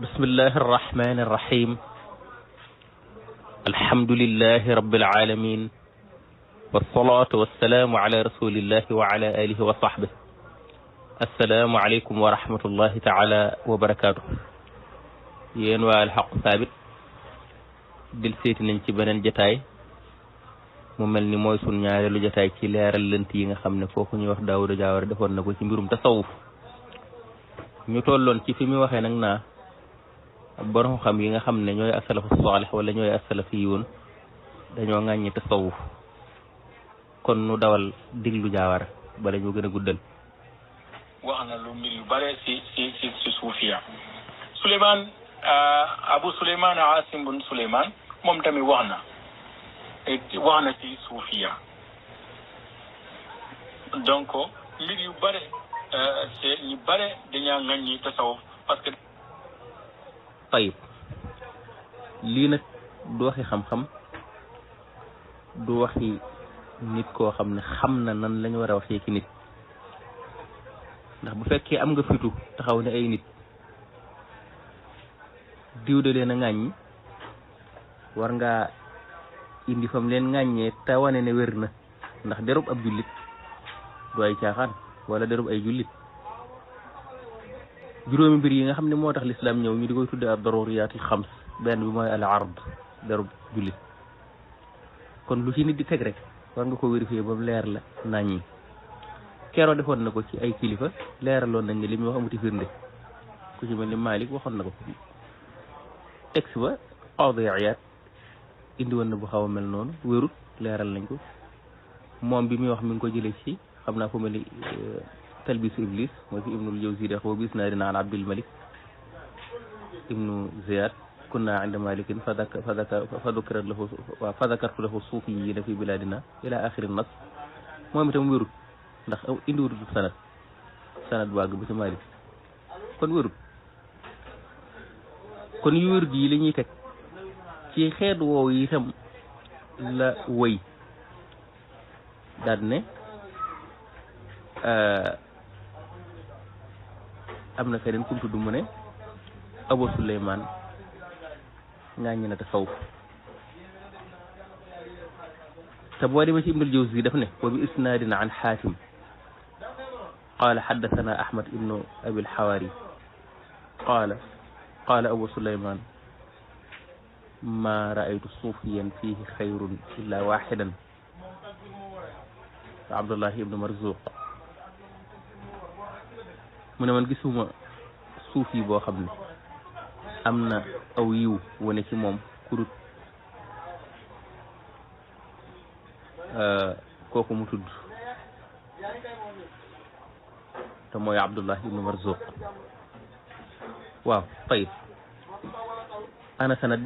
بسم الله الرحمن الرحيم الحمد لله رب العالمين والصلاة والسلام على رسول الله وعلى آله وصحبه السلام عليكم ورحمة الله تعالى وبركاته ينوى الحق ثابت دلسيت ننتي بنان جتاي مملني موي سون ñaarelu jotaay ci leral leunt yi nga xamne fofu ñu wax Daouda Diawara defon nako ci mbirum tasawuf ñu tollon ci fi mi waxe nak na borom xam yi nga xamne ñoy as-salafu salih wala ñoy as-salafiyun dañoo ngagne tasawuf kon nu dawal diglu Diawara bala ñu gëna guddal waxna lu mbir yu bare ci suufiya Souleymane Abu Souleymane Asim bin Souleymane mom tamit waxna ci suufiya donc mbir yu bare c'est ñu bare dañaa ngagne tasawuf parce que tayib lii nag du waxi xam-xam du waxi nit koo xam ne xam na nan lañu war a waxee ci nit ndax bu fekkee am nga fitu taxaw ne ay nit diw de leen a ŋàññi war ngaa indi fam leen ŋàññee te wane ne wér na ndax derub ab jullit du ay caaxaan wala derub ay jullit juróomi mbir yi nga xam ne moo tax lislaam ñëw ñu di koy tudde ad-daruriyaatul xams benn bi mooy al ard derub jullit kon lu ci nit di teg rek war nga ko vérifier ba mu leer la nañ ñi keroog defoon na ko ci ay kilifa leeraloon nañ ne li muy wax amuti firnde ku ci mel ni Malik waxoon na ko texte ba Qaadi Iyaad indi woon na bu xaw a mel noonu wérut leeral nañ ko moom bi muy wax mi ngi ko jëlee ci xam naa fu mel ni talbisu iblis mooy fi ibnul jawzi de xaw bis naa dina an abdul malik ibnu ziyad kunna inda malikin fa dakartu lahu suufiyyiina fi biladina ila axiri nas moom itam wérut ndax indi wutut sanad bu àgg ba ci malik kon wérut kon yu wérut yi la ñuy teg ci xeet woowu itam la wëy daal ne am na keneen kum tudd mu ne Abu Souleymane ngaañi na tasawuf te boo demee ci Ibnul Jawzi daf ne wa bi isnaadin an Xaatim qaala xaddasanaa Ahmad ibnu Abil Xawaari qaala Abu Souleymane maa raaytu suufiyan fiihi xayrun illaa waaxidan Abdullahi ibnu Marzuq mu ne man gisuma suufi boo xam ne am na aw yiw wane ci moom kurut kooku mu tudd te mooy Abdullah ibnu Marzuq waaw tayib ana sanad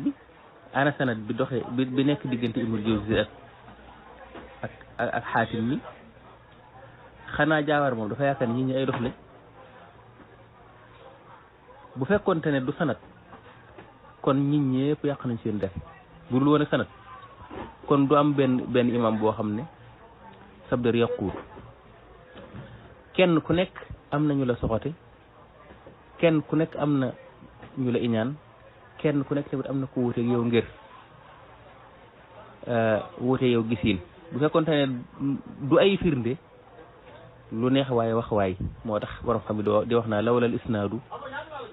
bi doxe bi nekk diggante Ibnul Jawzi ak Xaatim mi xanaa Diawara moom dafa yaakaar ñi ay dox lañ bu fekkoonte ne du sanat kon nit ñëpp yàq nañ seen def bu dul woon ak sanat kon du am benn imam boo xam ne sabdar yàquur kenn ku nekk am na ñu la soxote kenn ku nekk am na ñu la iñaan kenn ku nekk tamit am na ko wuteeg yow ngir wute yow gisiin bu fekkoonte ne du ay firnde lu neex waaye wax waay moo tax borom xam di wax naa lawlal isnaadu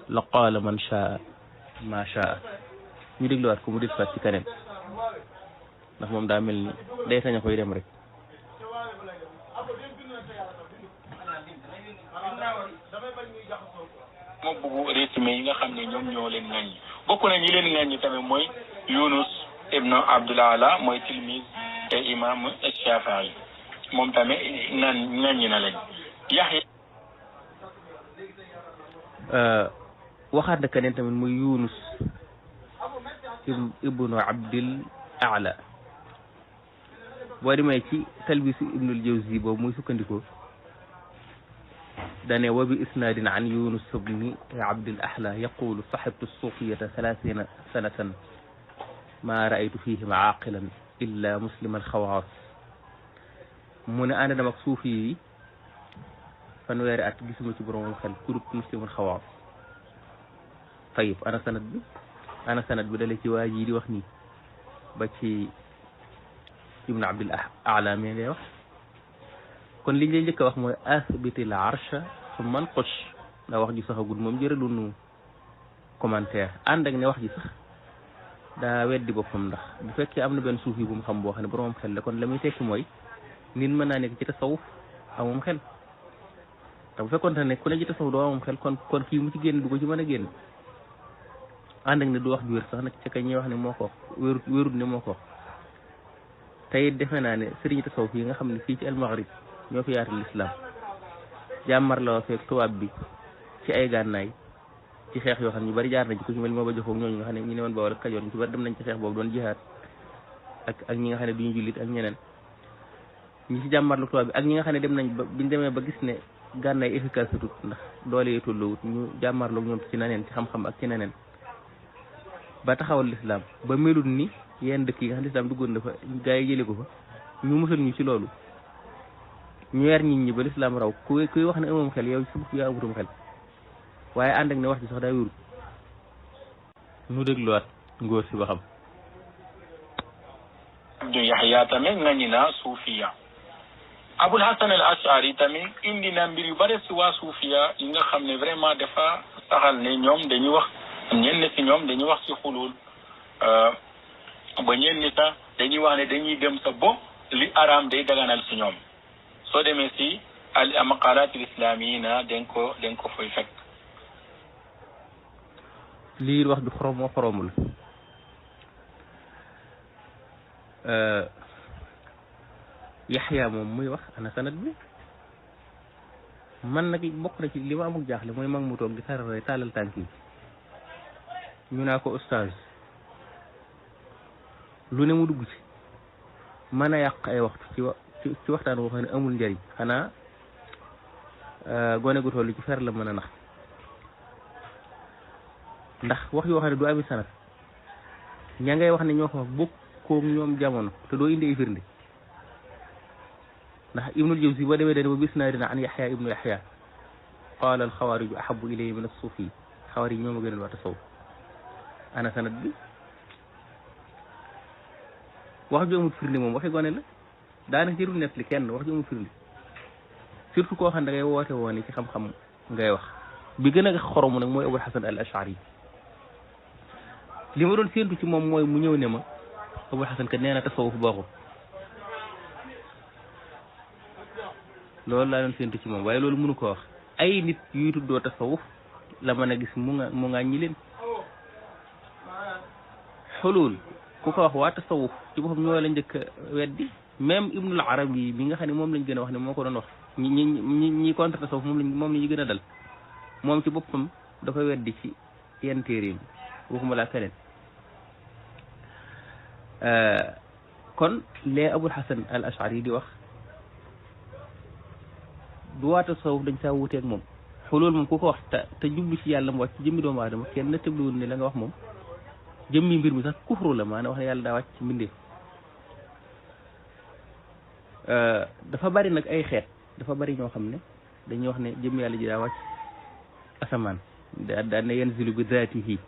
la qaala man shaa ma shaa ñu dégluwaat ko mu dégluwaat ci keneen ndax moom daa mel ni day tañ a koy dem rek moo bëggu résumé yi nga xam ne ñoom ñoo leen ŋàññi bokk na ñi leen ŋàññi tamit mooy Yunus ibnu Abdul Ala mooy tilmis te imam Shafii moom tamit ŋàññi na lañ Yaxya waxaat na keneen tamit muy Yunus ibnu Abdil Ala boo demee ci talbisu Ibnul Jawzi boobu muy sukkandikoo dane wa bi isnaadin an Yunus ibni Abdil Ahla yaqulu saxibtu suufiyata 30 sanatan ma raaytu fihim aaqilan illa musliman xawaas mu ne ànd dama ak suufi yi fanweeri at gisuma ci borom xel kurut musliman xawaas tayib ana sanad bi dale ci waa ji di wax nii ba ci ibnu abdil ala mi ngay wax kon liñ lay njëkk a wax mooy asbitil arsha summa nqush ndax wax ji saxagul moom jërëlu nu commentaire ànd ak ne wax ji sax daa weddi boppam ndax bu fekkee am na benn suufi bu mu xam boo xam ne boroomam xel la kon la muy tekki mooy nit mën naa nekk ci tasawuf amum xel te bu fekkoon ne ku ne ci tasawuf doo amum xel kon kii mu ci génn du ko ci mën a génn ànd ak ne du wax ju wér sax nag ca kañ ñuy wax ne moo ko wax wérut ne moo ko wax te it defe naa ne sëriñ tasawuf yi nga xam ne fii ci almaghrib ñoo fi yaatal lislaam jàmmar la fekk tubaab bi ci ay gànnaay ci xeex yoo xam ne ñu bari jaar nañ ci ku ci mel moo ba joxoog ñooñu nga xam ne ñu ne woon Bawol ak Kajoor ñu ci bari dem nañ ci xeex boobu doon jihaad ak ñi nga xam ne duñu jullit ak ñeneen ñi ci jàmmarlu tubaab bi ak ñi nga xam ne dem nañ ba biñ demee ba gis ne gànnaay efficace tut ndax doole yi tolloowut ñu jàmmarloog ñoom ci neneen ci xam-xam ak ci neneen ba taxawal lislaam ba melut ni yenn dëkk yi nga xam ne lislaam duggoon dafa gaa yi jëlee ko fa ñu musal ñu ci loolu ñu weer nit ñi ba lislaam raw kuy wax ne amam xel yow ci bopp yaa amutum xel waaye ànd ak ne wax ci sax daa wérut nu dégluwaat ngóor si ba xam Abdou Yahya tamit ngañi na suufiya Abul Hasan al Ashari tamit indi na mbir yu bare si waa suufiya yi nga xam ne vraiment dafa saxal ne ñoom dañuy wax ñenn si ñoom dañuy wax si xulul ba ñenn sax dañuy wax ne dañuy dem sa bo li araam day daganal si ñoom soo demee si al maqalat al islamiyina den ko fay fekk lii wax bi xoromoo xoromul Yaxya moom muy wax ana sanad bi man nag bokk na ci li ma amul jaaxle mooy mag mu toog di tarare tàllal tànk yi ñu naa ko oustaz lu ne mu dugg ci mën a yàq ay waxtu ci waxtaan boo xam ne amul njëriñ xanaa gone gu toll ci fer la mën a nax ndax wax yoo xam ne du ami sanad ña ngay wax ne ñoo ko wax bokkoo ñoom jamono te doo indi ay firnde ndax ibnul jawzi ba demee dane ba bis naa dina an yaxya ibnu yaxya qaala al xawaariju ahabu ilayhi min as-suufi xawaari yi ñoo ma gënal waa tasawuf ana sanad bi wax ju amul firnde moom waxi gone la daanaka jërul nekk li kenn wax ju amul firnde surtout koo xam ne da ngay woote woon ci xam-xam ngay wax bi gën a xoromu nag mooy Abul Hasan al Ashari li ma doon séentu ci moom mooy mu ñëw ne ma Abul Hasan kat nee na tasawuf baaxul loolu laa doon séentu ci moom waaye loolu mënu ko wax ay nit yuy tuddoo tasawuf la mën a gis mu nga ñi leen xulul ku ko wax waa tasawuf ci boppam ñoo la njëkk a weddi même Ibnul Arabi bi nga xam ne moom lañ gën a wax ne moo ko doon wax ñi contre tasawuf moom la ñu gën a dal moom ci boppam dafa weddi ci yenn téeréem waxuma laa keneen kon lee Abul Hasan al Ashari di wax du waa tasawuf dañ saa wuteeg moom xulul moom ku ko wax te jublu ci yàlla mu wàcc jëmmi doomu aadama kenn na tëbliwul ne la nga wax moom jëmmi mbir mi sax kufru la maanaam wax ne yàlla daa wàcc ci mbindeef dafa bari nag ay xeet dafa bari ñoo xam ne dañuy wax ne jëmmi yàlla ji daa wàcc asamaan daan ne yanzilu bi zaatihi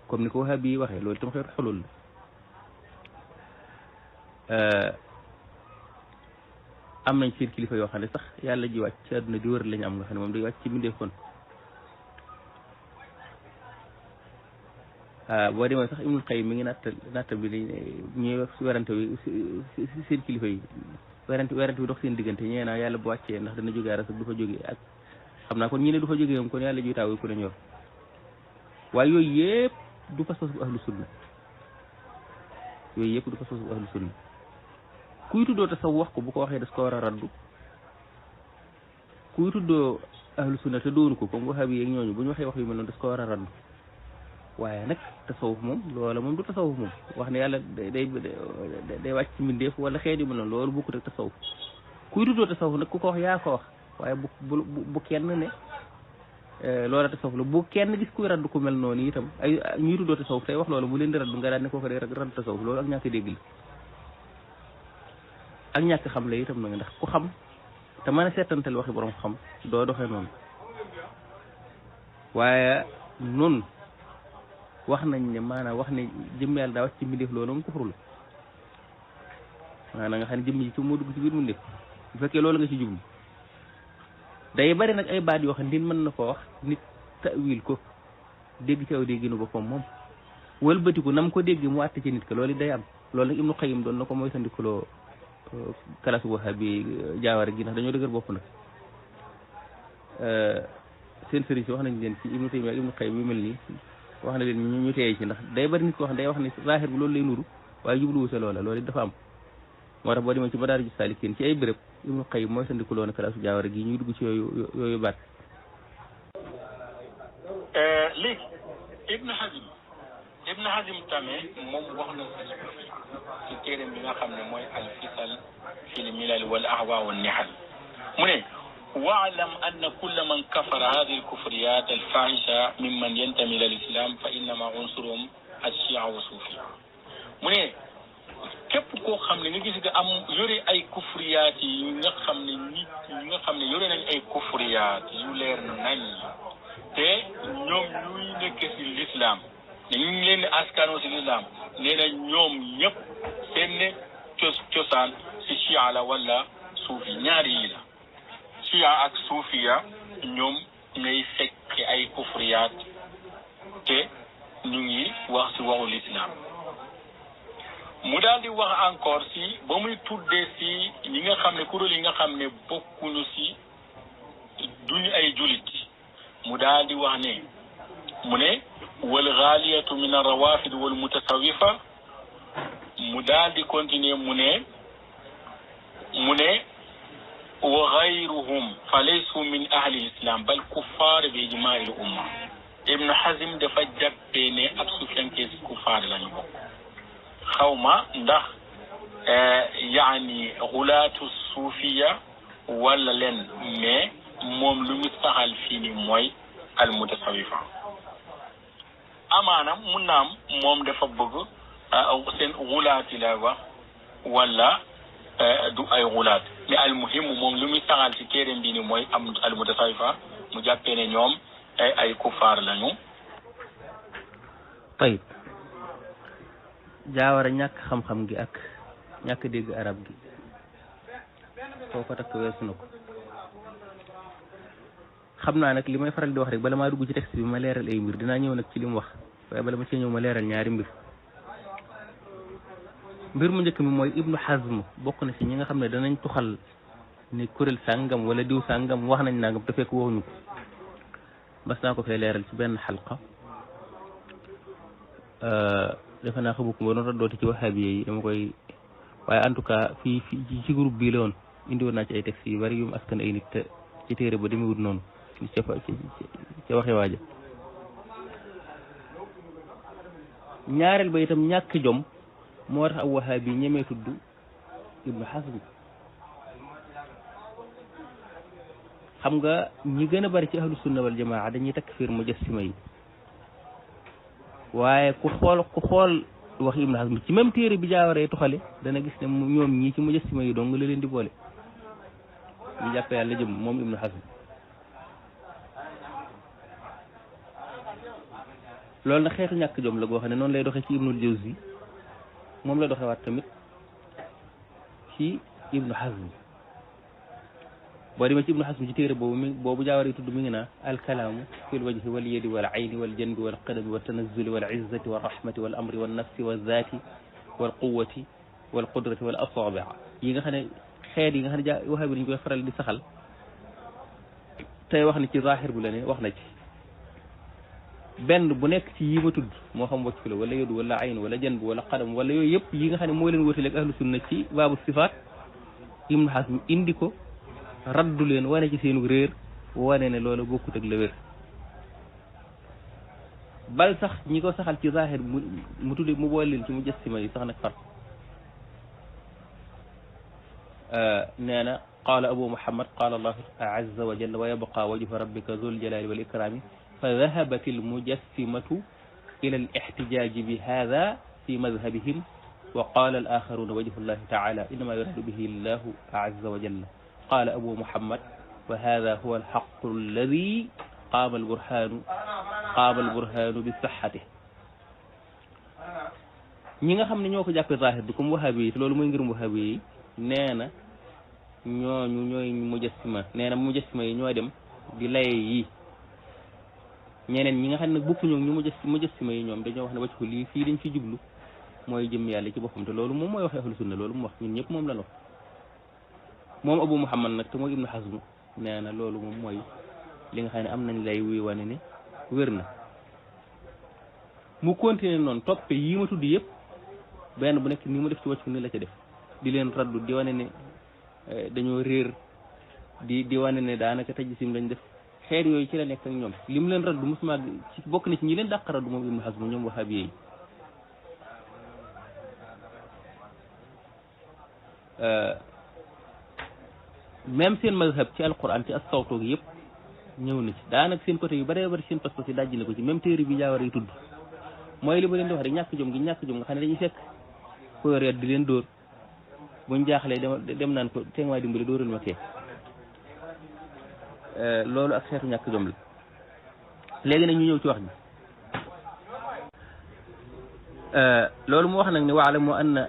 comme ni ko wahabi yi waxee loolu itam xeetu xulul la am nañ seen kilifa yoo xam ne sax yàlla ji wàcc ci àdduna di wër lañu am nga xam ne moom day wàcc ci mbindeef kon boo demee sax Ibnul Qayyim mi ngi natta bi ñuy werante wi seen kilifa yi werante bi dox seen diggante ñee naa yàlla bu wàccee ndax dana jógee aras du fa jógee ak xam naa kon ñi ne du fa jógee moom kon yàlla ji taawu ku lañ yor waaye yooyu yëpp du pas-pas bu ahlu sunna yooyu yëpp du pas-pas bu ahlu sunna kuy tuddoo tasawuf wax ko bu ko waxee das ko war a raddu kuy tuddoo ahlu sunna te doonu ko comme wahabi yeeg ñooñu bu ñu waxee wax yu mel noonu das ko war a raddu waaye nag tasawuf moom loola moom du tasawuf moom wax ne yàlla day wàcc ci mbindeef wala xeet yu mel noonu loolu bokkut ak tasawuf kuy tuddoo tasawuf nag ku ko wax yaa ko wax waaye bu kenn ne loola tasawuf la bu kenn gis kuy raddu ku mel noonu itam ay ñuy tuddoo tasawuf tey wax loolu mu leen di raddu nga daan ne kooku day raddu tasawuf loolu ak ñàkk dégg la ak ñàkk xam la itam nag ndax ku xam te mën a seetantal waxi borom xam doo doxee noonu waaye nun wax nañ ne maanaam wax ne jëmm yàlla daa wàcc ci mbindeef loolu moom kufru la maanaam nga xam ne jëmm ji ci moo dugg ci biir mbindeef bu fekkee loolu nga ci jublu day bari nag ay baat yoo xam ne nit mën na ko wax nit tawil ko dégg ci aw dégginu boppam moom wëlbatiku nam ko dégg mu àtte ci nit ka loolu day am loolu nag Ibnu Qayyim doon na ko mooy sandikuloo kalasu wahabi jaaware gi ndax dañoo dëgër bopp nag seen sëriñ si wax nañ leen ci Ibnu Taymiyya ak Ibnu Qayyim yu mel nii wax na leen ñu teey ci ndax day bari nit ko wax day wax ne zahir bi loolu lay nuru waaye jubluwu sa loola loolu dafa am moo tax boo demee ci Madaariju Saalikiin ci ay béréb Ibnu Qayyim mooy sandikuloo na kalasu jaaware gi ñuy dugg ci yooyu baat léegi Ibn Hazm tamit moom wax na ci téeréem bi nga xam ne mooy al-Fisal fil milal wal ahwa wan nihal mu ne wa'lam anna kulla man kafara hadhihi al-kufriyat al-fahisha mimman yantami ila al-islam fa innama unsuruhum ash-shi'a wa sufi mu ne képp koo xam ne nga gis nga am yore ay kufriyaat yi nga xam ne nit ñi nga xam ne yore nañ ay kufriyaat yu leer nañ te ñoom ñuy nekk ci l'islam ne ñu ngi leen di askanoo ci l'islam nee na ñoom ñëpp seen cosaan ci chia la wala suufi ñaari yi la chia ak suufiya ñoom ngay fekk ay kufriyaat te ñu ngi wax ci waxu l'islam mu daal di wax encore ci ba muy tuddee ci ñi nga xam ne kuréel yi nga xam ne bokkuñu ci duñu ay julit mu daal di wax ne mu ne wal ghaliyatu min ar-rawafid wal mutasawifa mu daal di continuer mu ne wa ghayruhum fa laysu min ahli al-islam bal kuffar bi ijma'i al-umma Ibn Hazm dafa jàppee ne ak sufiyanke ci kuffar lañu bokk xawma ndax yaani xulaatu suufiya wala leen mais moom lu mu saxal fii ni mooy al mutasawifa amaana mun naam moom dafa bëgg seen xulaat yi lay wax wala du ay xulaat mais al muhim moom lu mu saxal ci téeréem bi ni mooy am al mutasawifa mu jàppee ne ñoom ay kufaar lañu. tayib jaawara ñàkk xam-xam gi ak ñàkk dégg arab gi foo ko takk weesu na ko xam naa nag li may faral di wax rek bala maa dugg ci texte bi ma leeral ay mbir dinaa ñëw nag ci li mu wax waaye bala ma ci ñëw ma leeral ñaari mbir mu njëkk mi mooy Ibnu Hazm bokk na ci ñi nga xam ne danañ tuxal ni kuréel sàngam wala diw sàngam wax nañ nangam te fekk waxuñu ko mas naa ko fay leeral ci benn xalqa defe naa xamu ko ba doon raddooti ci wahabi yi dama koy waaye en tout cas fii ci groupe bii la woon indi woon naa ci ay textes yu bari yu mu askan ay nit te ci téere ba demewut noonu ca waxe waaja ñaareel ba itam ñàkk jom moo tax ab wahabi ñemee tudd Ibnu Hazm xam nga ñi gën a bari ci ahlu sunna wal jamaa dañuy takfir mujassima yi waaye ku xool wax Ibnu Hazm ci même téere bi jaawaree tuxale dana gis ne ñoom ñii ci mujassima yi dong la leen di boole ñu jàppe yàlla jëm moom Ibnu Hazm loolu nag xeetu ñàkk jom la goo xam ne noonu lay doxee ci Ibnul Jawzi moom la doxee waat tamit ci Ibnu Hazm boo demee ci Ibnu Hazm ci téere boobu jaawaree tudd mi ngi naa alkalaamu fil wajhi wal yadi wal ayni wal janbi wal qadami wal tanazzuli wal izzati wal rahmati wal amri wal nafsi wal zaati wal quwwati wal qudrati wal asaabi yi nga xam ne xeet yi nga xam ne wahabi dañ koy faral di saxal tey wax ni ci zahir bu la ne wax na ci benn bu nekk ci yi ma tudd moo xam wacc la wala yadu wala ayn wala janb wala qadam wala yooyu yëpp yi nga xam ne moo leen wutale ak ahlu sunna ci baabu sifaat Ibnu Hazm indi ko raddu leen wane ci seenu réer wane ne loolu bokkut ak la wér bal sax ñi ko saxal ci zahir mu tudde mu boole leen ci mujassima yi sax nag far nee na qaala abu muhammad qaala allahu azza wa jalla wa yabqa wajhu rabbika zul jalali wal ikrami fa dhahabat al mujassimatu ila al ihtijaj bi hadha fi madhhabihim wa qala al akharuna wajhu allahi ta'ala inma yuradu bihi allahu azza wa jalla qala abu muhammad wa hadha huwa al haqq alladhi qama al burhanu bi sihhatihi ñi nga xam ne ñoo ko jàppee zahir bi comme wahabi yi te loolu mooy ngirum wahabi yi nee na ñooñu ñooy mujassima nee na mujassima yi ñoo dem di laye yi ñeneen ñi nga xam ne bokkuñu ñu mujassima yi ñoom dañoo wax ne wacc ko lii fii dañ fi jublu mooy jëm yàlla ci boppam te loolu moom mooy wax ahlu sunna loolu mu wax ñun ñëpp moom la wax moom Abu Muhammad nag te mooy Ibnu Hazm nee na loolu moom mooy li nga xam ne am nañ lay wuy wane ne wér na mu continuer noonu toppe yi ma tudd yëpp benn bu nekk ni mu def ci wàccu ni la ca def di leen raddu di wane ne dañoo réer di wane ne daanaka tajsim lañ def xeer yooyu ci la nekk ak ñoom li mu leen raddu musuma ci bokk na ci ñi leen dàq raddu moom Ibnu Hazm ñoom wahabi yi même seen mazhab ci alquran ci as-sawtoog yëpp ñëw na ci daanaka seen côté yu bëree bëri seen pas-pas yi dajji na ko ci même téere bi jaawar yi tudd mooy li ma leen di wax rek ñàkk jom nga xam ne dañuy fekk ko yor di leen dóor buñ jaaxlee dem naan ko teg maa dimbali dóoral ma kee loolu ak xeetu ñàkk jom la léegi nag ñu ñëw ci wax ji loolu mu wax nag ne waalamu anna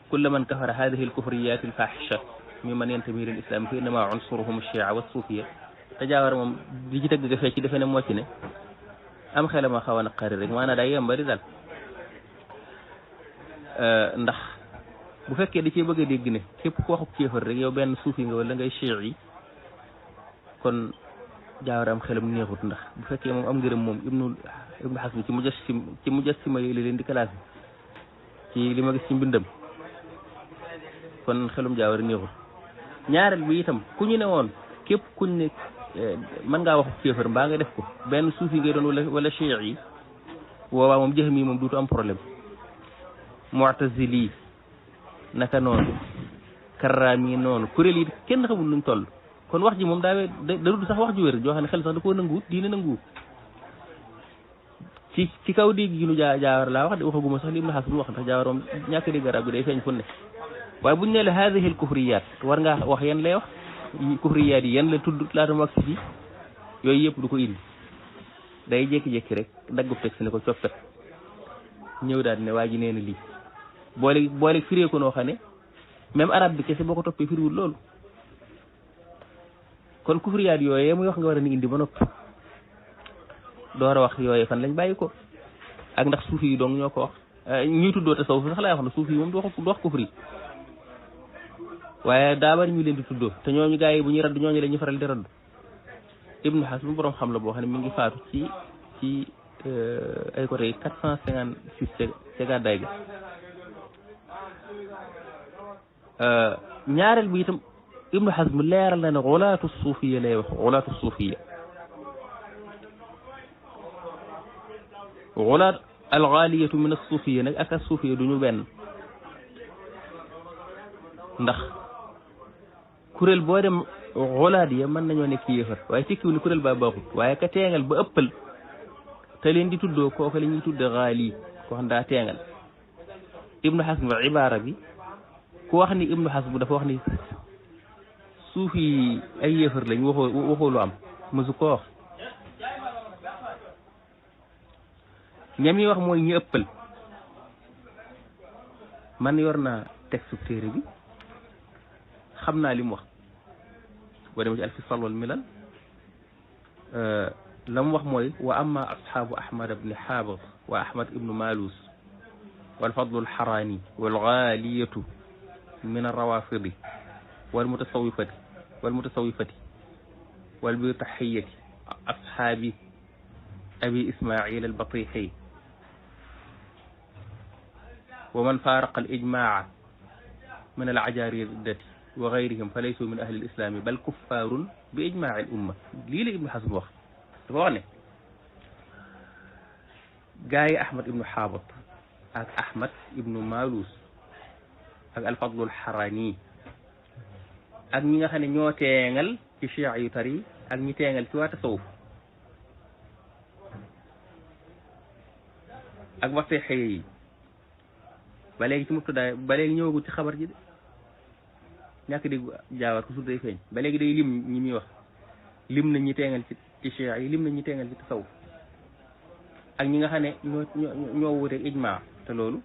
kulla man kafara hadihi alkufriyat alfahisha mimman yantami lil islam fa innama unsuruhum alshia wa suufiya tajaawar moom di ci tëgg ga fee ci defe ne moo ci ne am xelama xaw a naqari rek maanaam day yembari daal ndax bu fekkee da cee bëgg a dégg ne képp ku waxuk kéefar rek yow benn suufi nga wala ngay chiic yi kon jaawar am xelam neexut ndax bu fekkee moom am ngërëm moom Ibnu Hazm ci mujassima yi la leen di classé ci li ma gis ci mbindam kon xelum jaawar neexut ñaareel bi itam ku ñu ne woon képp kuñ ne mën ngaa waxu kéefar mbaa nga def ko benn suufi ngay doon wala chiic yi woowaa moom jëxam yi moom duutu am problème mu'tazili naka noonu karraam yi noonu kuréel yi kenn xamul nuñ toll kon wax ji moom daa dud sax wax ju wér joo xam ne xel sax da koo nanguwut diine nanguwut ci kaw dégg gi nu jaawar laa wax de waxaguma sax li Ibnu Hazm wax ndax jaawar moom ñàkk dégg arab bi day feeñ fu ne waaye buñ ne la haadihi al kufriyat war ngaa wax yan lay wax kufriyaat yi yan la tudd laata mu agsi ci yooyu yëpp du ko indi day jékki-jékki rek daggub teg si ne ko coppet ñëw daal ne waa ji nee na lii boole firee ko noo xam ne même arab bi kese boo ko toppee firiwul loolu kon kufriyaat yooyee muy wax nga war a ni indi ba noppi door a wax yooyee fan lañ bàyyi ko ak ndax suufi yi dong ñoo ko wax ñuy tuddoo tasawuf sax laay wax ne suufi yi moom du wax kufri waaye daa bari ñu leen di tuddoo te ñooñu gars yi bu ñuy raddu ñooñu la ñuy faral di raddu Ibnu Hazm borom xam la boo xam ne mi ngi faatu ci ay côté yi 456 ca gàddaay ga ñaareel bi itam Ibnu Hazm leeral na ne xulaatu suufiya lay wax xulaatu suufiya xulaat alxaaliyatu min as-suufiya nag ak as-suufiya du ñu benn ndax kuréel boo dem xolaat ya mën nañoo nekk yéefar waaye tekkiwul ni kuréel baa baaxut waaye ka teengal ba ëppal te leen di tuddoo kooku la ñuy tudde xaali ko xam daa teengal Ibnu Hazm ibaara bi ku wax ni Ibnu Hazm dafa wax ni suufi ay yéefar lañ waxoo lu am mësu ko wax ñam yi wax mooy ñu ëppal man yor naa texte téere bi xam naa li mu wax boo demee ci al-Fisal wal Milal la mu wax mooy wa amma ashaabu Ahmad ibn Habib wa Ahmad ibn Malus wal Fadl al-Harani wal Ghaliyatu min ar-Rawafidi wal mutasawwifati wal Birtahiyyati ashaabi Abi Ismail al-Batihi wa man faaraqa al-ijmaa min al-ajaariddati wa gayrihim fa laysu min ahli al-islaami bal kuffaarun bi ijmaa al-umma lii la Ibnu Hazm wax dafa wax ne gaa yi Ahmad ibnu Habib ak Ahmad ibnu Malus ak al-Fadl al-Harani ak ñi nga xam ne ñoo teengal ci chiites yu tari ak ñi teengal ci waa tasawuf ak wasiixa yi ba léegi ci mubtada ba léegi ñëwagul ci xabar ji de ñàkk dégg jaawar ku su day feeñ ba léegi day lim ñi muy wax lim nañ ñi teengal ci chiites yi lim nañ ñi teengal ci tasawuf ak ñi nga xam ne ñoo wuute ijmaa te loolu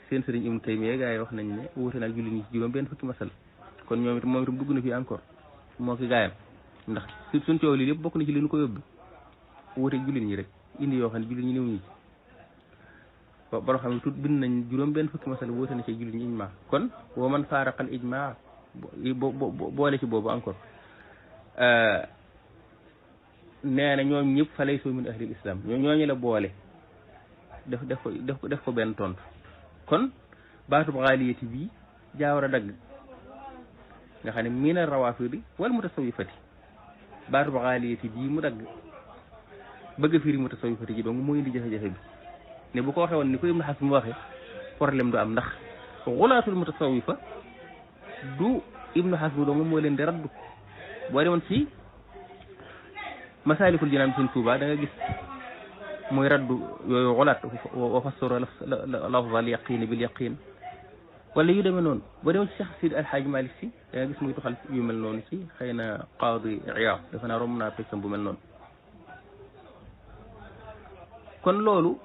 seen sëriñ Ibnu Taymiya gaa yi wax nañ ne wuute na ak jullit ñi ci juróom benn fukki masal kon moom itam dugg na fi encore moo ki gaayam ndax suñ coow lii lépp bokk na ci li ñu ko yóbbu wuute ak jullit ñi rek indi yoo xam ne jullit ñi néew ñi ci baro xam ne tut bind nañ juróom benn fukki masal wuute na ci jullit ñi ijmaa kon woo man faaraqal ijmaa boole ci boobu encore nee na ñoom ñëpp fa laysu min ahlil islam ñooñu la boole def ko benn tontu kon baatub xaaliyati bii jaawar a dagg nga xam ne mina rawaafidi wal mutasawifati baatub xaaliyati bii mu dagg bëgg firi mutasawifati ji donc mooy indi jafe-jafe bi ne bu ko waxee woon ni ko Ibnu Hazm mu waxee problème du am ndax xulaatul mutasawifa du Ibnu Hazm dong moo leen di raddu boo demoon ci masaalikul jinaan Sëñ Tuubaa da nga gis muy raddu yooyu xulaat wa fassara lafzal yaqiin bil yaqiin wala yu demee noonu boo demoon ci Cheikh Sidi Alxaaji Malik Si da nga gis muy tuxal yu mel noonu ci xëy na Qaadi Iyaad dafa naa romb naa peccam bu mel noonu kon loolu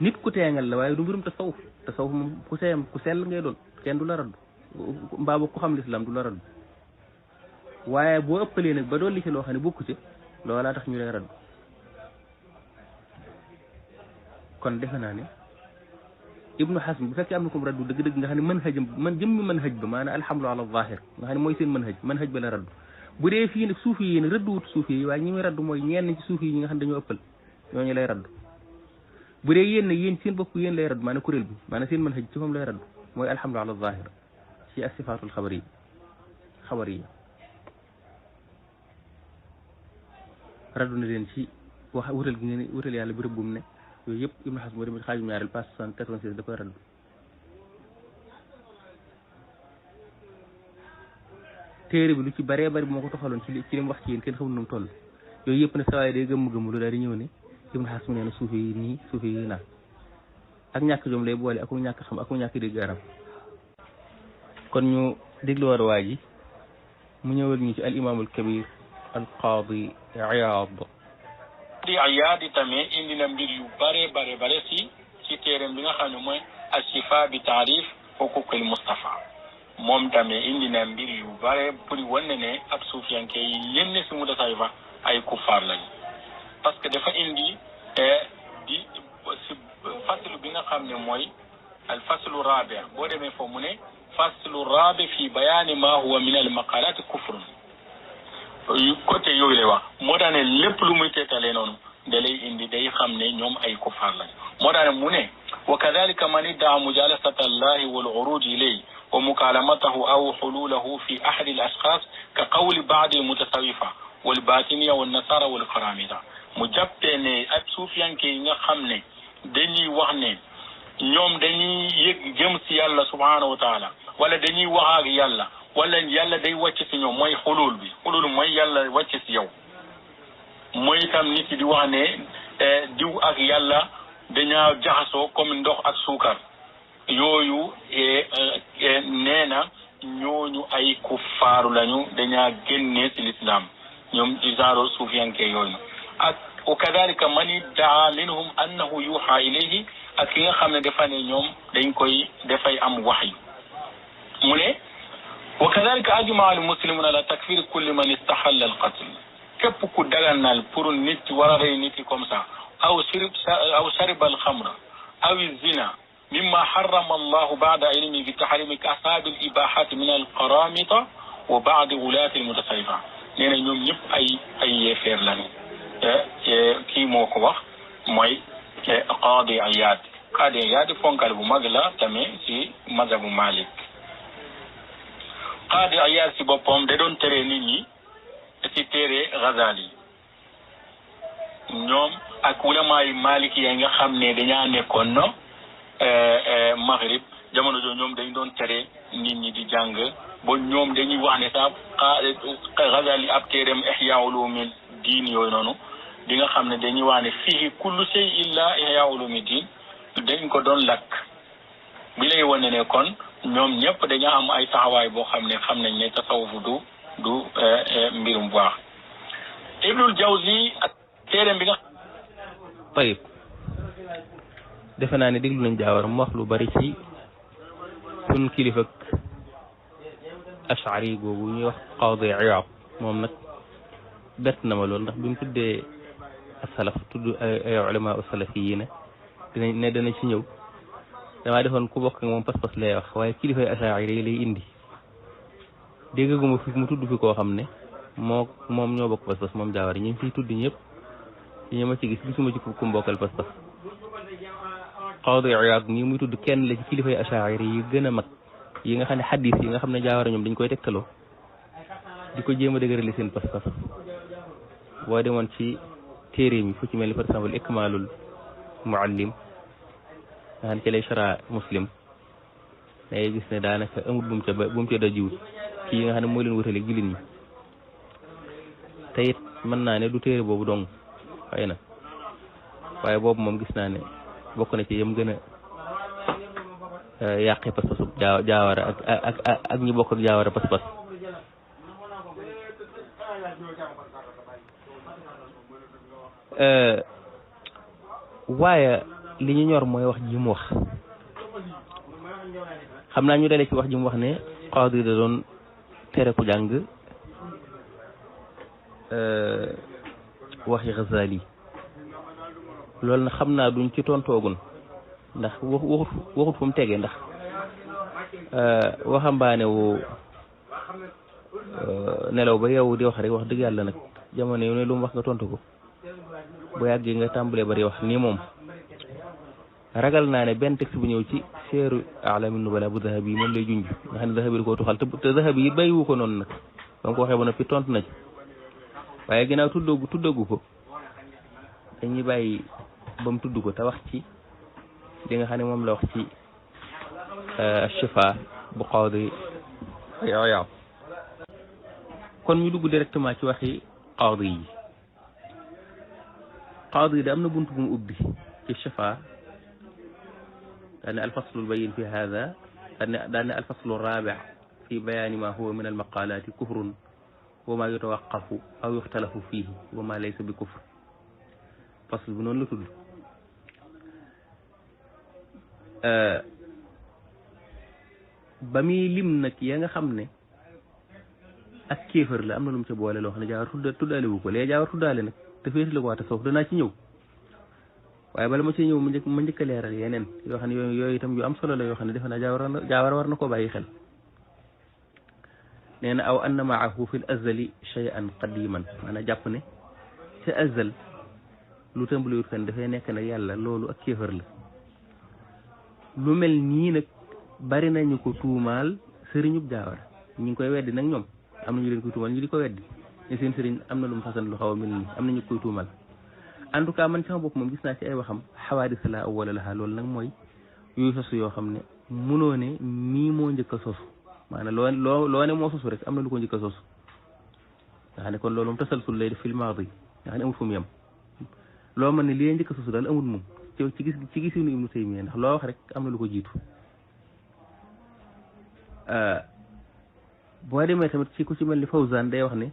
nit ku teengal la waaye du mbirum tasawuf moom ku sell ngay doon kenn du la raddu mbaa ku xam lislaam du la raddu waaye boo ëppalee nag ba dolli ci loo xam ne bokku ci loolaa tax ñu lay raddu kon defe naa ne Ibnu Hazm bu fekkee am na ko raddu dëgg-dëgg nga xam ne jëmmi manhaj ba maanaam alhamdu ala zahir nga xam ne mooy seen manhaj ba la raddu bu dee fii nag suufi yi nag raddu wut suufi yi waaye ñi muy raddu mooy ñenn ci suufi yi ñi nga xam ne dañoo ëppal ñooñu lay raddu bu dee yéen nag yéen seen bopp yéen lay raddu maanaam kuréel bi maanaam seen manhaj ci moom lay raddu mooy alhamdu ala zahir ci as-sifaatul xabariya raddu na leen ci wax wutal gi ngeen wutal yàlla bi rëbbum ne yooyu yëpp Ibnu Hazm moo dem xaajum ñaareel page 86 da koy raddu téere bi lu ci baree bari bu ma ko toxaloon ci li mu wax ci yéen kenn xamul nu mu toll yooyu yëpp ne sawaay day gëmm lu daal di ñëw ne Ibnu Hazm nee na suufi yi nii suufi yi naa ak ñàkk jom lay boole ak ñàkk xam ak ñàkk dégg aram kon ñu déglu war waa ji mu ñëwal ñu ci al imaamul kabir al qaadi Iyaad di Iyaad tamit indi na mbir yu bare ci téereem bi nga xam ne mooy as-Shifaa bi taarif huquuqil Mustafa moom tamit indi na mbir yu bare pour wane ne ab suufiyanke yi yenn si mutasawifa ay kuffaar lañu parce que dafa indi di si faslu bi nga xam ne mooy al faslu raabi boo demee foofu mu ne faslu raabi fi bayaani ma huwa min al maqalaati kufrun côté yooyu lay wax moo tax ne lépp lu muy teetalee noonu da lay indi day xam ne ñoom ay kuffaar lañ moo tax ne mu ne wa kadalika man iddaa mujalasata allahi wal uruj ilayhi wa mukalamatahu aw xululahu fi ahadi al ashxaas ka qawli baadi al mutasawifa wal batiniya wal nasara wal karamita mu jàppee ne ak suufiyanke yi nga xam ne dañuy wax ne ñoom dañuy yëg jëm si yàlla subhanahu wa taala wala dañuy wax ak yàlla wala yàlla day wàcc si ñoom mooy xulul mooy yàlla wàcc si yow mooy itam nit yi di wax ne diw ak yàlla dañaa jaxasoo comme ndox ak suukar yooyu nee na ñooñu ay kuffaaru lañu dañaa génnee si l'islam ñoom genre suufiyanke yooyu ak wa kadalika man iddaa minhum annahu yuuxa ilayhi ak ki nga xam ne dafa ne ñoom dafay am waxyu mu ne wa kadalika ajmaa al muslimuna ala takfir kulli man istaxalla al qatl képp ku daganal pour nit war a rey nit yi comme ça aw shariba al xamra aw zina mimma harrama allahu baada ilmi bi tahrimi ka asaabi al ibahati min al qaramita wa baadi wulaati al mutasawifa nee na ñoom ñëpp ay yéefeer lañu kii moo ko wax mooy Qaadi Iyaad fonkal bu mag la tamit ci mazhabu Malik Qaadi Iyaad ci boppam da doon tere nit ñi ci téere Ghazali ñoom ak ulama yi Maliki yi nga xam ne dañaa nekkoon no Maghrib jamono jooju ñoom dañ doon tere nit ñi di jàng ba ñoom dañuy wax ne sax Ghazali ab téereem Ihya Ulumi diin yooyu noonu di nga xam ne dañuy wax ne fii kullu shay illa Ihya Ulumi diin dañ ko doon lakk bi lay wane ne kon ñoom ñëpp dañoo am ay taxawaay boo xam ne xam nañ ne tasawufu du mbirum bu baax Ibnul Jawzi ak téereem bi nga tayib defe naa ne déglu nañ Jaawara mu wax lu bari ci sun kilifa ashari googu ñuy wax Qaadi Iyaad moom nag bett na ma lool ndax bi mu tuddee asalaf tudd ay ulama usalafiyiina dana ci ñëw damaa defoon ku bokk ak moom pas-pas lay wax waaye kilifay ashari yi lay indi déggaguma fi mu tudd fi koo xam ne moom ñoo bokk pas-pas moom Jaawara ñu ngi fiy tudd ñëpp ci ñi ma ci gisuma ci ku mbokkal pas-pas Qaadi Iyaad mii muy tudd kenn la ci kilifay ashari yi gën a mag yi nga xam ne xadis yi nga xam ne Jaawara ñoom dañ koy tegtaloo di ko jéem a dëgërali seen pas-pas boo demoon ci téere mi fu ci mel ni par exemple Ikmaalul Muallim nga xam ne ci lay shara Muslim day gis ne daanaka amut bu mu ca dajiwut kii yi nga xam ne moo leen wutaleeg jullit ñi te it mën naa ne du téere boobu dong xëy na waaye boobu moom gis naa ne bokk na ci yam gën a yàqee pas-pasu Jaawara ak ñi bokk ak Jaawara pas-pas waaye li ñu ñor mooy wax ji mu wax xam naa ñu dalee ci wax ji mu wax ne qaadi da doon tere ku jàng waxi Ghazali loolu na xam naa duñ ci tontoogun ndax waxut fu mu tegee ndax waxambaane wu nelaw ba yow di wax rek wax dëgg yàlla nag jamono yu ne lu mu wax nga tontu ko bu yàggee nga tàmbalee bari wax nii moom ragal naa ne benn texte bu ñëw ci Siyar A'lamin Nubala bu Dahabi moom lay junj nga xam ne Dahabi da koo tuxal te Dahabi yi bàyyiwu ko noonu nag ba mu ko waxee ba noppi tontu na ci waaye ginnaaw tuddagu ko dañuy bàyyi ba mu tudd ko te wax ci li nga xam ne moom la wax ci Shifa bu Qaadi Iyaad kon ñu dugg directement ci waxi qaadi yi qaadi yi da am na buntu bu mu ubbi ci Shifa daane alfaslu albayin fi hada daane alfaslu alrabi fi bayani ma huwa min almaqalati kufrun wa ma yutawaqafu aw yuxtalafu fihi wa ma laysa bi kufr fasl bi noonu la tudd ba muy lim nag ya nga xam ne ak kéefër la am na lu mu ca boole loo xam ne Jaawara tuddaale wu ko léegi Jaawara tuddaale nag te féeti la ko waate soof danaa ci ñëw waaye bala ma ci ñëw ma njëkk a leeral yeneen yoo xam ne yooyu itam yu am solo la yoo xam ne defe naa Jaawara war na koo bàyyi xel nee na aw anna maahu fi l azali shay'an qadiman maanaam jàpp ne ca azal lu tëmbaliwut fen dafay nekk nag yàlla loolu ak kéefër la lu mel nii nag bari nañu ko tuumaal sëriñub Jaawara ñu ngi koy weddi nag ñoom am na ñu leen koy tuumal ñu di ko weddi ne seen sëriñ am na lu mu fasan lu xaw a mel nii am na ñu koy tuumal en tout cas man sama bopp moom gis naa ci ay waxam xawaadis la awwala laha loolu nag mooy yooyu sosu yoo xam ne mënoo ne nii moo njëkk a sosu maanaam loo ne moo sosu rek am na lu ko njëkk a sosu nga xam ne kon loolu moom tasalsul lay def fil maadi nga xam ne amul fu mu yem loo mën ne li njëkk a sosu daal amul moom ci gisinu Ibnu Taymiya ndax loo wax rek am na lu ko jiitu boo demee tamit ci ku ci mel ni Fawzaan day wax ne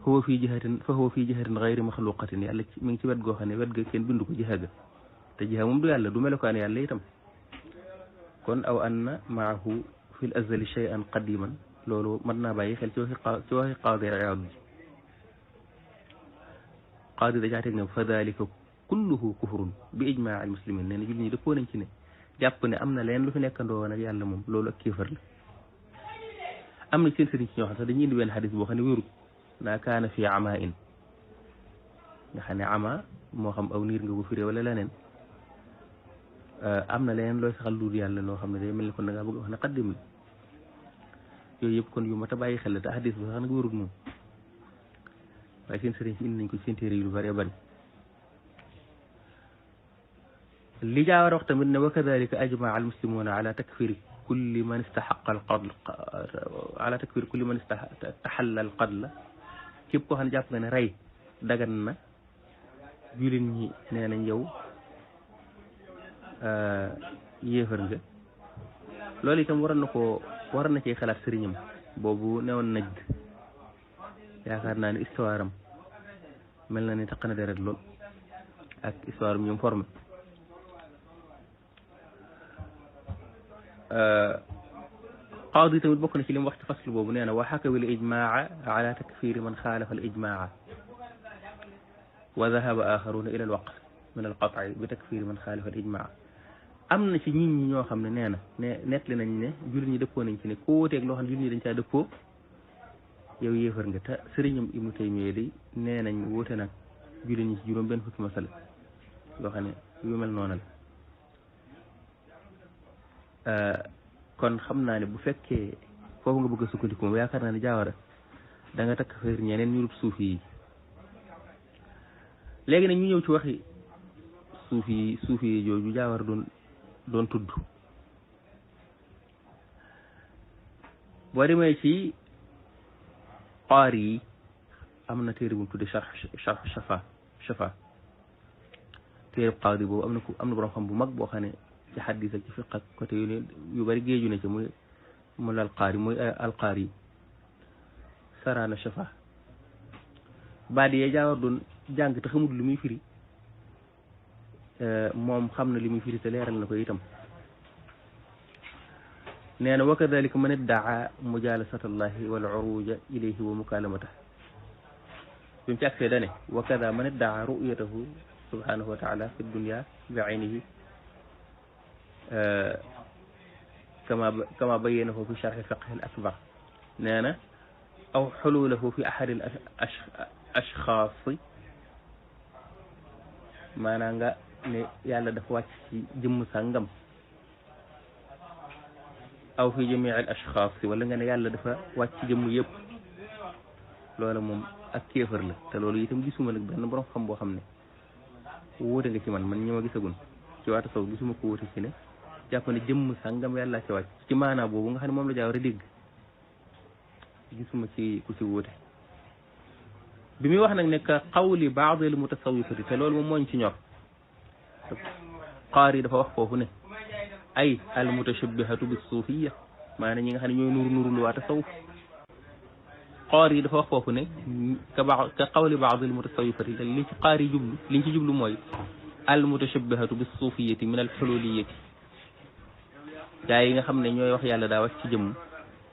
huwa fii jihatin gayri maxluqatin yàlla mi ngi ci wet goo xam ne wet ga kenn bindu ko jiha ga te jiha moom du yàlla du melokaan yàlla itam kon aw anna maahu fi l azali shay'an qadiman loolu mën naa bàyyi xel ci waxi Qaadi Iyaad ji qaadi da caa teg ne fa dalika kulluhu kufrun bi ijmaa al muslimin nee na jullit ñi dëppoo nañ ci ne jàpp ne am na leen lu fi nekkandoo nag yàlla moom loolu ak kéefar la am na seen sëriñ ci ñoo xam sax dañuy indi benn xadis boo xam ne wérut naa kaana fi ama in nga xam ne ama moo xam aw niir nga ko firé wala leneen am na leneen looy saxal luul yàlla loo xam ne day mel ni kon da ngaa bëgg wax ne xaddim la yooyu yëpp kon yu mat a bàyyi xel la te xadis ba sax nag wérut moom waaye seen sëriñ si indi nañ ko ci seen téere yi lu bëree bëri li Jaawara wax tamit ne wa kadalika ajmaa al muslimuna ala takfiri kulli man istaxaqa al qatl ala takfiri kulli man taxalla al qatl képp koo xam ne jàpp nga ne rey dagan na jullit ñi nee nañ yow yéefar nga loolu itam war na cee xalaat sëriñam boobu newoon Najd yaakaar naa ne histoire am mel na ni taq na deret lool ak histoire bi ñoom formé qaadi tamit bokk na ci li mu wax ci faslu boobu nee na wa xakawi al ijmaa ala takfiri man xaalafa al ijmaa wa dahaba axaruna ila al waqf min al qat'i bi takfiri man xaalafa al ijmaa am na ci nit ñi ñoo xam ne nee na ne nettali nañ ne jullit ñi dëppoo nañ ci ne koo wóoteeg loo xam ne jullit ñi dañ caa dëppoo yow yéefar nga te sëriñam Ibnu Taymiya day nee nañ wóote nag jullit ñi ci juróom benn fukki masala yoo xam ne yu mel noonu la kon xam naa ne bu fekkee foofu nga bëgg a sukkandiku moom yaakaar naa ne Jaawara da nga takk xëy ñeneen ñu rub suufi yi léegi nag ñu ñëw ci waxi suufi yi jooju Jaawara doon tudd boo demee ci qaari yi am na téere bu mu tudde sharh shafa téere qaadi boobu am na borom xam bu mag boo xam ne ci xaddis ak ci fiq ak côté yu bari géeju na ci muy alqaari muy alqaari saraana shafa baadi yee Jaawar doon jàng te xamul lu muy firi moom xam na li muy firi te leeral na ko itam nee na wa kadalika man iddaa mujalasata allahi wal uruja ilayhi wa mukalamata bi mu ci agsee dane wa kada man iddaa ru'yatahu subhanahu wa taala fi dunya bi aynihi kama bayyanahu fi sharh fiqh al akbar nee na aw xululahu fi ahadi al ashxaasi maanaam nga ne yàlla dafa wàcc ci jëmm sàngam aw fi jamii al ashxaasi wala nga ne yàlla dafa wàcc ci jëmm yëpp loola moom ak kéefër la te loolu itam gisuma nag benn borom xam boo xam ne wóote nga ci man ñi ma gisagun ci waata saw gisuma ko wóote ci ne jàpp ne jëmm sàngam yàlla ci wàcc ci maanaa boobu nga xam ne moom la Jaawara dégg gisuma ci ku ci wóote bi muy wax nag ne ka qawli baadi al mutasawwifati te loolu moom mooñ ci ñor qaari dafa wax foofu ne ay al mutashabbihatu bis suufiyya maanaam ñi nga xam ne ñooy nuru lu waa tasawuf qaari dafa wax foofu ne ka qawli baadi al mutasawwifati te li ci qaari jublu liñ ci jublu mooy al mutashabbihatu bis suufiyyati min al xululiyyati gaa yi nga xam ne ñooy wax yàlla daa wàcc ci jëmm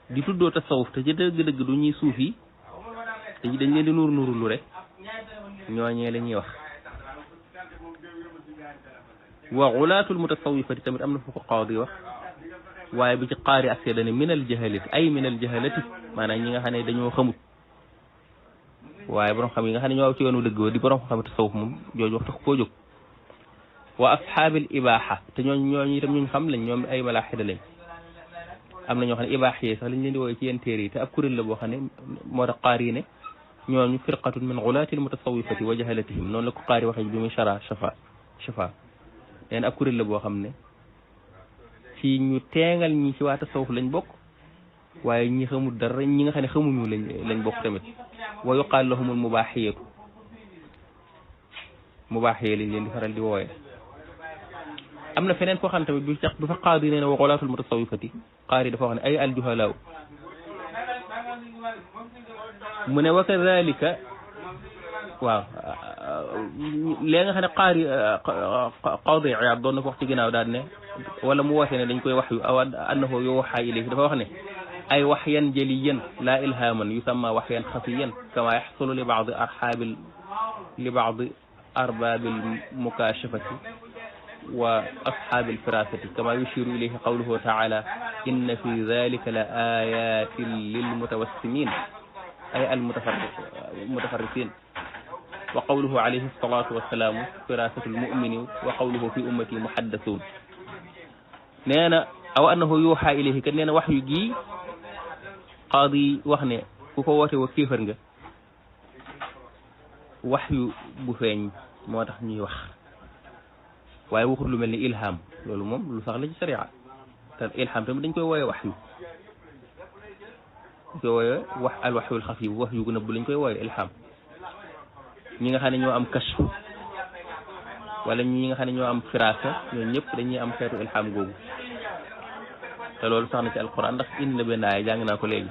di tuddoo tasawuf te ci dëgg-dëgg du ñuy suufi te dañ leen di nuru lu rek ñooñee la ñuy wax wa xulaatul mutasawwifati tamit am na fu ko qaadi wax waaye bi ci qaari ak seedane min al jahalati ay min al jahalati maanaam ñi nga xam ne dañoo xamut waaye borom xam yi nga xam ne ñoo ci yoonu dëgg wa di borom xam tasawuf moom jooju wax tax koo jóg wa ashaabil ibaaxa te ñooñu itam ñu xam lañ ñoom ay malaaxida lañ am na ñoo xam ne ibaax yi sax lañ leen di wooye ci yenn téere yi te ab kuréel la boo xam ne moo tax qaari yi ne ñooñu firqatun min xulaatil mutasawwifati wa jahalatihim noonu la ko qaari waxee bi muy shara shafa leen ab kuréel la boo xam ne ci ñu teengal ñi ci waa tasawuf lañ bokk waaye ñi xamul dara ñi nga xam ne xamuñu lañ bokk tamit wa yuqaal lahumul mubaaxiyatu mubaaxiya lañ leen di faral di wooye am na feneen foo xam tamit bi fa qaadi nee na wa xulaatul mutasawwifati qaari dafa wax ne ay aljuhalaaw mu ne wa kadalika waaw léegi nga xam ne qaadi Iyaad doon na ko wax ci ginnaaw daal ne wala mu woote ne dañ koy wax yu aw annahu yuuhaa ilayhi dafa wax ne ay waxyan jaliyan laa ilhaaman yusamma waxyan xafiyan kama yaxsulu li baadi arbaabil mukaashafati wa ashaabil firaasati kama yushiru ilayhi qawluhu taala inna fi dalika la ayatin lil mutawassimin ay al mutafarrisin wa qawluhu alayhi salatu wassalaamu firaasatul mumini wa qawluhu fi ummati muhaddathun nee na aw annahu yuuxa ilayhi kat nee na wax yu gii qaadi wax ne ku ko woote wa kéefar nga wax yu bu feeñ moo tax ñuy wax waaye waxut lu mel ni ilham loolu moom lu sax la ci sharia te ilham tamit dañ koy wooye wax yu dañ koy wooye wax al waxyul xafiif wax yu nëbb lañ koy wooye ilham ñi nga xam ne ñoo am kashf wala ñi nga xam ne ñoo am firasa ñooñu ñëpp dañuy am xeetu ilham googu te loolu sax na ci alquran ndax indi na benn aaya jàng naa ko léegi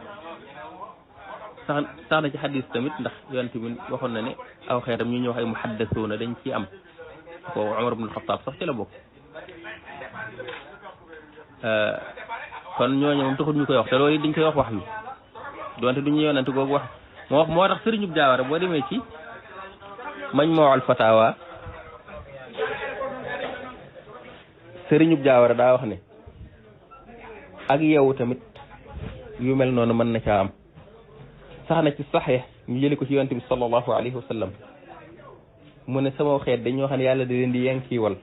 sax na ci xadis tamit ndax yonent bi waxoon na ne aw xeetam ñu ñëw wax ay muhaddasuuna dañ ci am ko Umar ibn Khattab sax ci la bokk kon ñooñu moom taxul ñu koy wax te loolu dañ koy wax yu donte du ñu yonante googu wax moo tax sëriñub Jaawara boo demee ci Majmu'ul Fatawa sëriñub Jaawara daa wax ne ak yow tamit yu mel noonu mën na caa am sax na ci saxiix ñu jëli ko ci yonent bi sallallahu alayhi wa sallam mu ne sama xeet dañoo xam ne yàlla da leen di yankiwal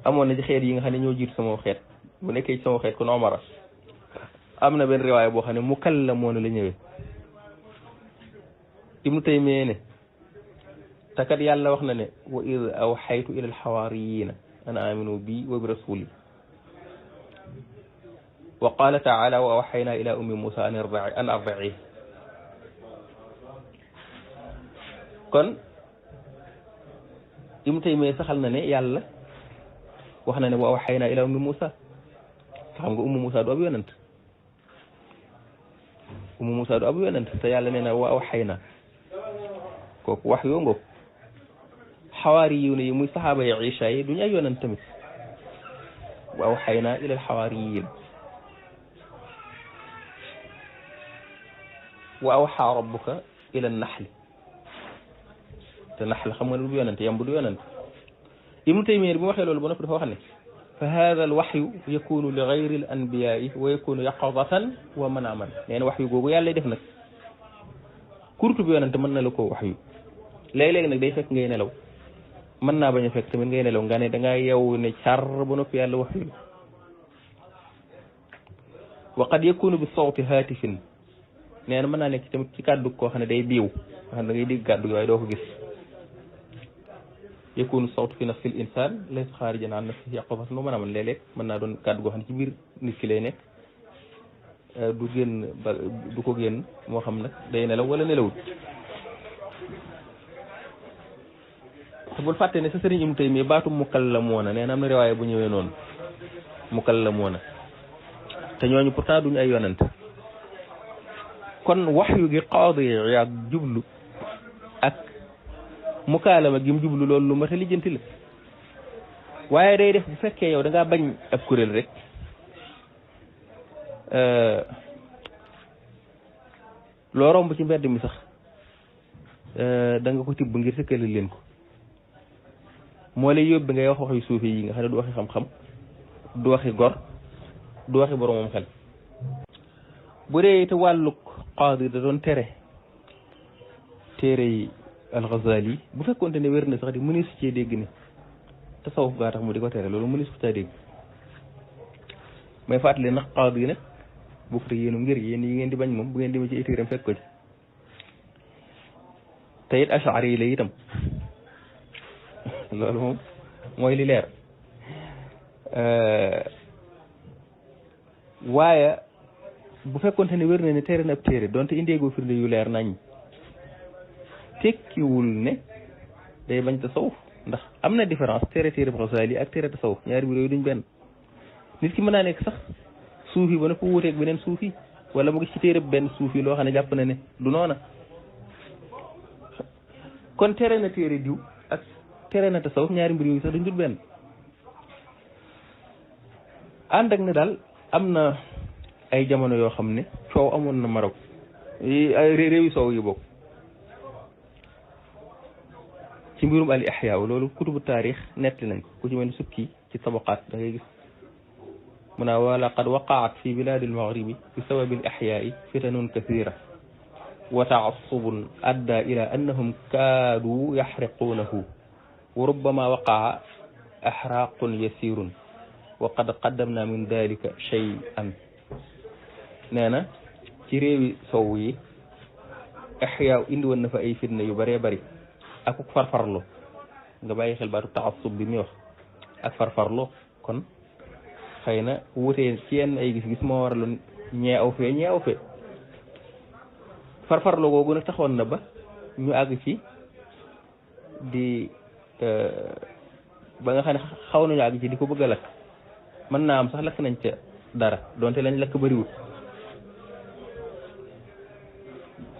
amoon na ci xeet yi nga xam ne ñoo jiitu sama xeet bu nekkee ci sama xeet kon Omar am na benn riwaaya boo xam ne mukallamoon la ñëwee Ibnu Taymiyya ne takat yàlla wax na ne wa id awxaytu ila alxawaariyina an aminu bi wa bi rasuli wa qala taala wa awxayna ila ummi Musa an ardi'i kon Ibnu Taymiyya saxal na ne yàlla wax na ne wa awxayna ila ummi Musa xam nga ummu Musa du ab yonent ummu Musa du ab yonent te yàlla nee na wa awxayna kooku wax yoo ngoog xawaari yiw ne yi muy saxaaba yi Isa yi duñu ay yonent tamit wa awxayna ila alxawaariyin wa awxa rabbuka ila naxli te naxl xam nga ne du yonent yam bu du yonent Ibnu Taymiyya bi mu waxee loolu ba noppi dafa wax ne fa hada alwaxyu yakunu li gayri al anbiyaai wa yakunu yaqadatan wa manaaman nee na wax yu googu yàlla def nag kurtu bi yonent mën na la koo wax yu léeg-léeg nag day fekk ngay nelaw mën naa bañ a fekk tamit ngay nelaw nga ne dangaa yeewu ne car ba noppi yàlla wax yu wa qad yakunu bi sawti haatifin nee na mën naa nekk tamit ci kàddu koo xam ne day biiw nga xam da ngay dégg kàddu gi waaye doo ko gis yakunu sawtu fi nafsil insan laysa xaarijan an nafsihi yaqafatan mën a man léeg-léeg mën naa doon kàddu goo xam ne ci biir nit ki lay nekk du génn ba du ko génn moo xam nag day nelaw wala nelawut te bul fàtte ne sa sëriñ Ibnu Taymiyya baatu mukallamoona nee na am na riwaaya bu ñëwee noonu mukallamoona te ñooñu pourtant duñu ay yonent kon waxyu gi Qaadi Iyaad jublu ak mukaalama gi mu jublu loolu lu mat a lijjanti la waaye day def bu fekkee yow da ngaa bañ ab kuréel rek loo romb ci mbedd mi sax da nga ko tibb ngir sëkkale leen ko moo lay yóbbi ngay wax waxi suufi yi nga xam ne du waxi xam-xam du waxi gor du waxi boromam xel bu dee te wàlluk qaadi da doon tere téere yi al-Ghazali bu fekkoonte ne wér na sax di mënees cee dégg ne tasawuf gaa tax mu di ko tere loolu mënees ko caa dégg may fàttali nag qaadi yi nag bokk te yéenu ngir yéen yi ngeen di bañ moom bu ngeen demee ci téereem fekk ko ci te it ashari yi la itam loolu moom mooy li leer waaye bu fekkoonte ne wér na ne tere na ab téere donte indeegoo firnde yu leer nañ tekkiwul ne day bañ tasawuf ndax am na différence téere bu Ghazali ak téere tasawuf ñaari bi yooyu duñ benn nit ki mën naa nekk sax suufi ba ne ko wuuteeg beneen suufi wala mu gis ci téere benn suufi loo xam ne jàpp na ne du noona kon tere na téere diw ak tere na tasawuf ñaari mbir yooyu sax duñ dul benn ànd ak ne daal am na ay jamono yoo xam ne coow amoon na Maroc ay réewi soow yi bokk ci mbirum al ihya loolu kutubu taarix netti nañ ko ku ci mel ni sukki ci tabaqaat da ngay gis mu naa wa laqad waqaat fi biladi almaghribi bi sababi al ihyaai fitanun kathira wa taassubun adda ila annahum kaadu yaxriquunahu wa rubbama waqaa axraaqun yasirun wa qad qaddamna min dalika shay'an nee na ci réewi sow yi ihya indi woon na fa ay fitna yu bëree bëri ak farfarlo nga bàyyi xel baatu taassub bi muy wax ak farfarlo kon xëy na wutee ci yenn ay gis-gis moo waraloon ñee aw fee farfarlo googu nag taxoon na ba ñu àgg ci di ba nga xam ne xaw nañu àgg ci di ko bëgg a lakk mën naa am sax lakk nañ ca dara donte lañ lakk bëriwul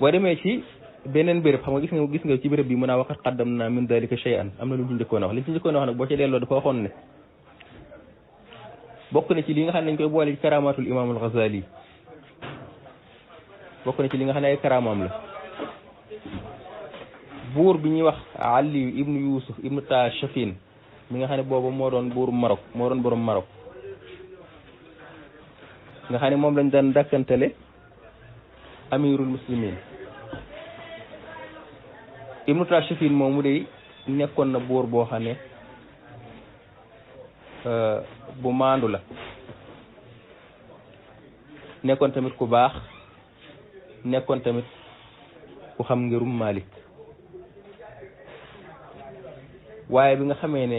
boo demee ci beneen béréb xam nga gis nga ci béréb bi mën a waxat xaddam naa min dalika shay'an am na lu ñu njëkkoon a wax li ci njëkkoon a wax nag boo ci delloo dafa waxoon ne bokk na ci li nga xam ne dañ koy boole ci karamatul imam al Ghazali bokk na ci li nga xam ne ay karamaam la buur bi ñuy wax Ali ibnu Yusuf ibnu Tashafin mi nga xam ne booba moo doon buuru Maroc moo doon borom Maroc nga xam ne moom lañ daan dàkkantele amirul muslimin ibnu Tashafin moomu de nekkoon na buur boo xam ne bu maandu la nekkoon tamit ku baax nekkoon tamit ku xam ngirum Malik waaye bi nga xamee ne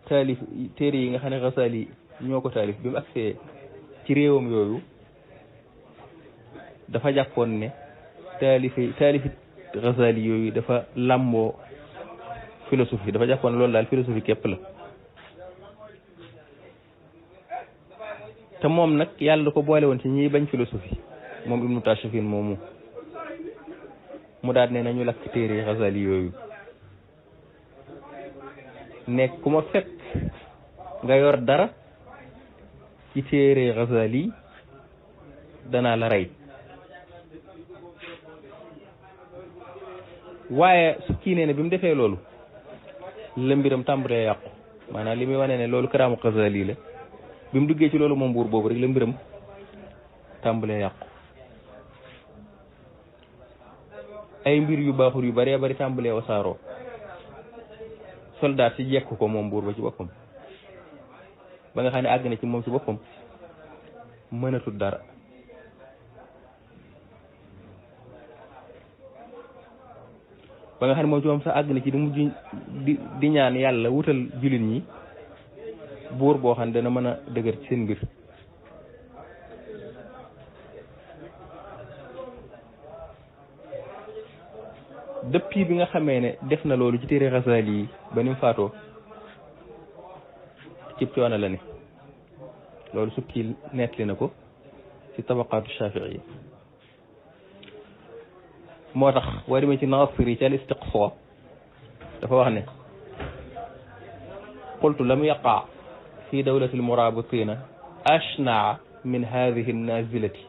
taalif téere yi nga xam ne Ghazali ñoo ko taalif bi mu agsee ci réewam yooyu dafa jàppoon ne taalifi Ghazali yooyu dafa làmboo philosophie dafa jàppoon loolu daal philosophie képp la te moom nag yàlla da ko boole woon ci ñiy bañ philosophie moom Ibnu Tashafin moomu mu daal ne nañu lakk téere Ghazali yooyu nekk ku ma fekk nga yor dara ci téere Ghazali danaa la rey waaye su kii nee ne bi mu defee loolu la mbiram tàmbalee yàqu maanaam li muy wane ne loolu karaamu Ghazali la bi mu duggee ci loolu moom buur boobu rek la mbiram tàmbalee yàqu ay mbir yu baaxul yu bëree bëri tàmbalee wasaaroo soldat si jekk ko moom buur ba ci boppam ba nga xam ne àgg na ci moom ci boppam mënatul dara ba nga xam ne moom ci moom sax àgg na ci di mujj di ñaan yàlla wutal jullit ñi buur boo xam ne dana mën a dëgër ci seen mbir depuis bi nga xamee ne def na loolu ci téere Ghazali yi ba ni mu faatoo cib coono la ne loolu sukki nettali na ko ci tabaqaatu Shafii yi moo tax boo demee ci Nasiri ci al Istiqsa dafa wax ne qultu lam yaqa fi dawlati almurabitina ashnaa min hadihi annazilati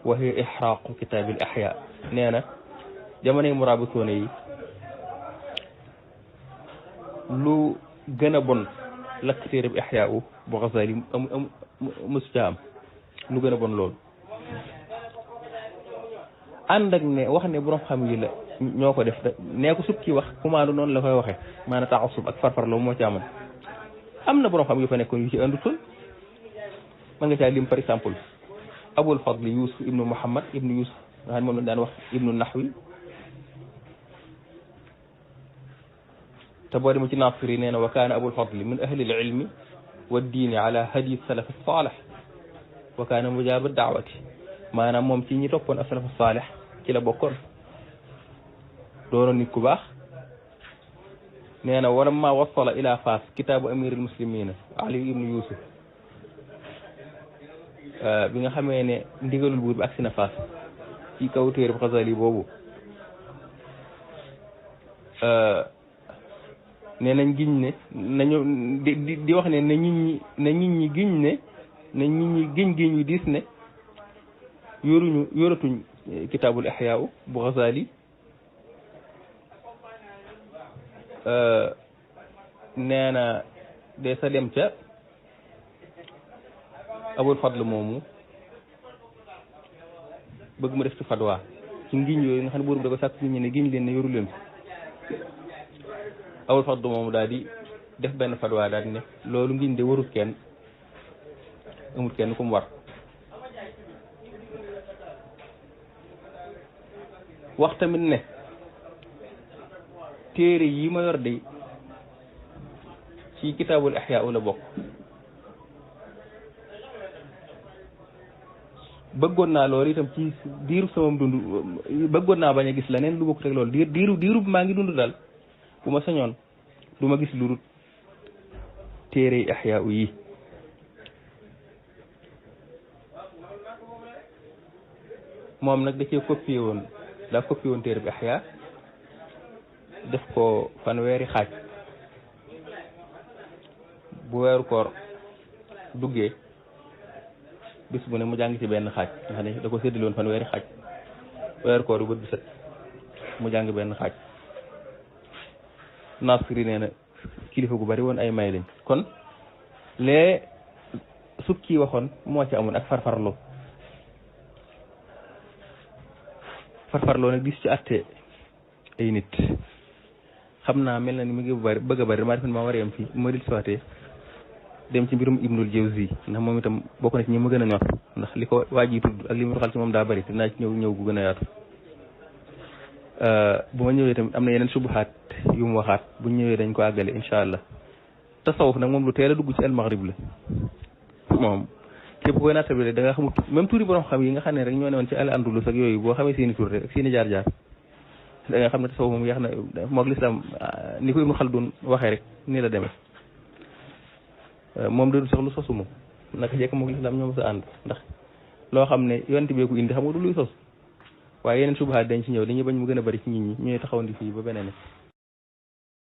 wa hiya ixraaqu kitaabi al axyaa nee na jamonoy murabitoona yi lu gën a bon lakk téere bi Ihyaa bu Ghazali mësu ca am lu gën a bon loolu ànd ak ne wax ne borom xam yi la ñoo ko def nee ko sukki wax kumaandu noonu la koy waxee maanaam taasub ak farfarloo moo ci amoon am na borom xam yu fa nekkoon yu ci andutoon ma nga caa lim par exemple Abul Fadl Yusuf ibnu Muhammad ibnu Yusuf nga xam ne moom lañ daan wax ibnu Nahwi te boo demee ci Nasiri nee na wa kaana Abul Fadli min ahli al-ilmi wa diini ala hadi salaf as-salih wa kaana mujaaba daawati maanaam moom ci ñi toppoon as-salaf as-salih ci la bokkoon doonoon nit ku baax nee na walamma wasala ila Faas kitaabu amir al-muslimina Ali ibnu Yusuf bi nga xamee ne ndigalul buur bi agsi na Faas ci kaw téere Ghazali boobu nee nañ giñ ne nañu di wax ne na nit ñi giñ ne na nit ñi giñ yu diis ne yoratuñ kitaabul Ihyaa bu Ghazali nee na de sa dem ca Abul Fadl moomu bëgg mu def ci fatwa ci ngiñ yooyu nga xam ne buur bi da ko sàkk nit ñi ne giñ leen ne yoru leen Abul Fadl moomu daal di def benn fatwa daal di ne loolu ngiñ de warut kenn amul kenn ku mu war wax tamit ne téere yi ma yor de ci kitaabul Ihyaa la bokk bëggoon naa loolu itam ci diiru sama dund bëggoon naa bañ a gis leneen lu bokk teg loolu diiru maa ngi dund daal bu ma sañoon du ma gis lu dul téere Ihyaa yi moom nag da cee copié woon daa copie woon téere bi Ihya def ko fanweeri xaaj bu weeru koor duggee bis bu ne mu jàng ci benn xaaj nga xam ne da ko séddale woon fanweeri xaaj weeru koor yu bët bi set mu jàng benn xaaj Nasri nee na kilifa gu bari woon ay may lañ kon lee sukki waxoon moo ci amoon ak farfarloo nag gis ci àtte ay nit xam naa mel na ni mu ngi bëgg a bari maa defe maa war a yem fii ma dil siwaatee dem ci mbirum Ibnul Jawzi ndax moom itam bokk na ci ñi ma gën a ñor ndax li ko waa ji tudd ak li mu waxal ci moom daa bari te naa ci ñëw gu gën a yaatu bu ma ñëwee tamit am na yeneen subuhaat yu mu waxaat bu ñëwee dañ ko àggale incha allah tasawuf nag moom lu teel a dugg ci almaghrib la moom képp koy naatable da nga xamul même turi borom xam yi nga xam ne rek ñoo ne woon ci al andalus ak yooyu boo xamee seeni tur rek ak seeni jaar-jaar da nga xam ne tasawuf moom yeex na moog lislaam ni ko Ibnu Xaldun waxee rek nii la demee moom du sax lu sosu moom naka jekk moog lislaam ñoo mos a ànd ndax loo xam ne yonent bi ko indi xam nga du luy sos waaye yeneen subahaat dañ ci ñëw dañuy bañ mu gën a bari ci nit ñi ñooy taxawandi fii ba beneen